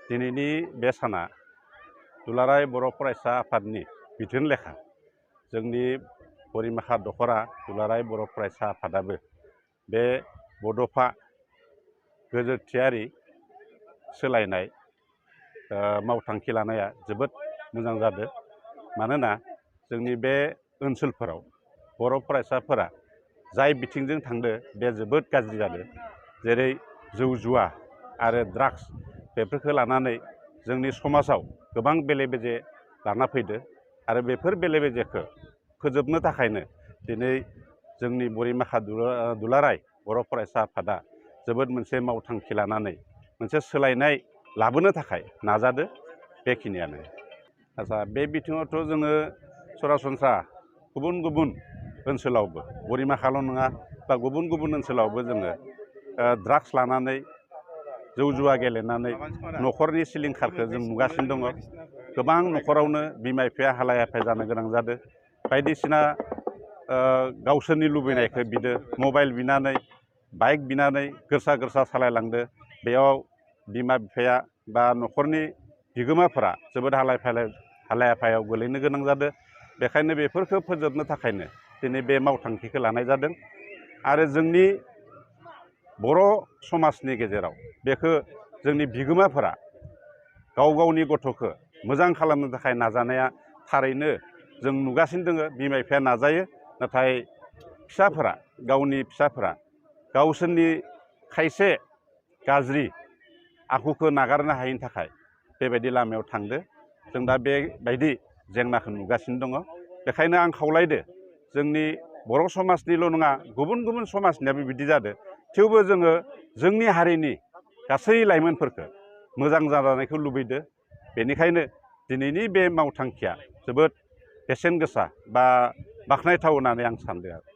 दिनैनि बे साना दुलाराय बर' फरायसा आफादनि बिथोन लेखा जोंनि परिमाखा दखरा दुलाराय बर' फरायसा आफादाबो बे बड'फा गोजोरथियारि सोलायनाय मावथांखि लानाया जोबोद मोजां जादों। मानोना जोंनि बे ओनसोलफोराव बर' फरायसाफोरा जाय बिथिंजों थांदो बे जोबोद गाज्रि जादों। जेरै जौ जुवा आरो ड्राग्स बेफोरखौ लानानै जोंनि समाजाव गोबां बेले बेजे लाना फैदो आरो बेफोर बेले बेजेखौ फोजोबनो थाखायनो दिनै जोंनि परिमाखा दुलाराय बर' फरायसा आफादा जोबोद मोनसे मावथांखि लानानै मोनसे सोलायनाय लाबोनो थाखाय नाजादो। बेखिनियानो। आच्चा, बे बिथिङावथ' जोङो सरासनस्रा गुबुन गुबुन ओनसोलावबो परिमाखाल' नङा बा गुबुन गुबुन ओनसोलावबो जोङो ड्राग्स लानानै जौ जुवा गेलेनानै न'खरनि सिलिंखारखौ जों नुगासिनो दङ। गोबां न'खरावनो बिमा बिफाया हालाय हाफाय जानो गोनां जादों। बायदिसिना गावसोरनि लुबैनायखौ बिदो मबाइल बिनानै बाइक बिनानै गोसा गोसा सालायलांदो। बेयाव बिमा बिफाया बा न'खरनि बिगोमाफोरा जोबोद हालाय हाफायाव गोलैनो गोनां जादों। बेखायनो बेफोरखौ फोजोबनो थाखायनो दिनै बे मावथांखिखौ लानाय जादों। आरो जोंनि बर' समाजनि गेजेराव बेखौ जोंनि बिगोमाफोरा गाव गावनि गथ'खौ मोजां खालामनो थाखाय नाजानाया थारैनो जों नुगासिनो दङ। बिमा बिफाया नाजायो, नाथाय गावनि फिसाफोरा गावसोरनि खायसे गाज्रि आखुखौ नागारनो हायैनि थाखाय बेबायदि लामायाव थांदो। जों दा बेबायदि जेंनाखौ नुगासिनो दङ। बेखायनो आं खावलायदो, जोंनि बर' समाजनिल' नङा गुबुन गुबुन समाजनियाबो बिदि जादों। थेवबो जोङो जोंनि हारिनि गासै लाइमोनफोरखौ मोजां जानायखौ लुबैदो। बेनिखायनो दिनैनि बे मावथांखिया जोबोद बेसेन गोसा बा बाख्नायथाव होननानै आं सानदों आरो।